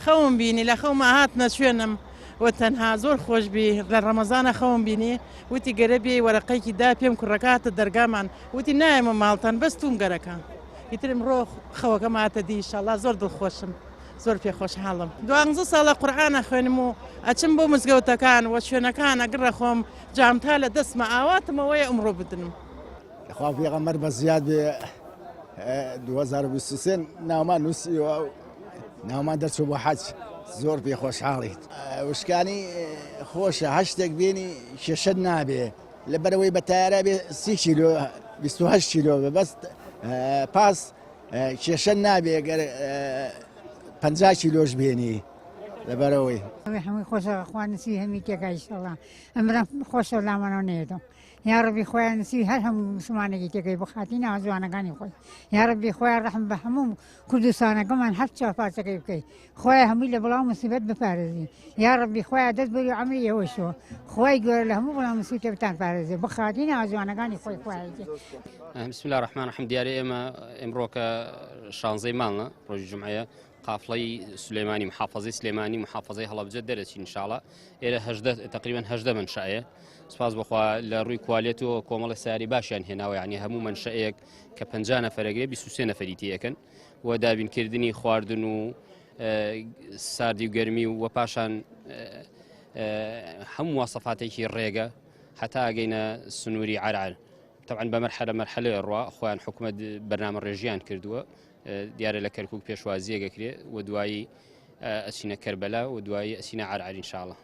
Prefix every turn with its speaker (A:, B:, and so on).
A: خەوم بینی لە خەوما هاتنە شوێنم و تەنها زۆر خۆش بی لە ڕەمەزانە خەوم بینی وتی گەرە بێی وەرەقەیەکی دا پێم کوڕەکە هاتە دەرگامان وتی نایەمە ماڵتان بەس توم گەرەکە ئیتر ئمڕۆ خەوەکەم هاتە دی ئیشەڵا زۆر دڵخۆشم زۆر پێ خۆشحاڵم دوانزە ساڵە قورئان ئەخوێنم و ئەچم بۆ مزگەوتەکان و شوێنەکان ئەگڕە خۆم جامتا لە دەستمە ئاواتم ئەوەیە ئمڕۆ بدنم.
B: خوا پێغەمبەر بە زیاد بێ 2023 ناومان نووسیوە و ناومان دەرچوو بۆ حەج زۆر پێ خۆشحاڵیت وشکانی خۆشە هەر شتێک بێنی کێشەت نابێ لەبەرەوەی بە تایارە بێ 30 کیلۆ 28 کیلۆ بێ بەس پاس کێشە نابێ گەر 50 کیلۆش بێنی لەبەرەوەی
C: هەمووی خۆشە خوا نسی هەمی تێکا ئیشەڵا ئەمرم خۆشە لامانەوە نێتەوە یاڕەبی خۆیان نسی هەر هەموو مسلمانێکی تێکەی بخاتی ناوە جوانەکانی خۆی یاڕەبی خۆیان ڕەحم بە هەموو کوردستانەکەمان هەر چوار پارچەکەی بکەی خۆیان هەمووی لە بڵاو مسیبەت بپارێزی یاڕەبی خۆیان دەست بەری عەمری ئێوەشەوە خۆی گەورە لە هەموو بڵاو مسیبەتە بتان پارێزێ بخاتی ناوە جوانەکانی خۆی خۆیان
D: بسم الله الرحمن الرحیم دیارە ئێمە ئێمڕۆکە شانزەی مانگە ڕۆژی جمعەیە قافڵەی سلێمانی محافظەی سلێمانی محافظەی هەڵەبجە دەرەچین انشاءاللە ئێرە هەژدە تقریبا هەژدە منشەیە سپاس بخوا لە ڕووی کوالێتەوە کۆمەڵی ساری باشیان هێناوە یعنی هەموو منشەیەک کە 50 نەفەرەگرێ 23 نەفەری تێەکەن و دابینکردنی خواردن و ساردی و گەرمی و وە پاشان هەموو واسەفاتێکی ڕێگە هەتا ئەگەینە سنووری عرعر طبعا بە مەرحەلە مەرحەلەیە ڕوا خۆیان حکومت بەرنامە ڕێژیان کردووە دیارە لە کەرکک پێشوازیەک ئەکرێ و دوایی ئەچینە کەربەلا و دوایی ئەچینە عەرعەر ئینشاڵڵا.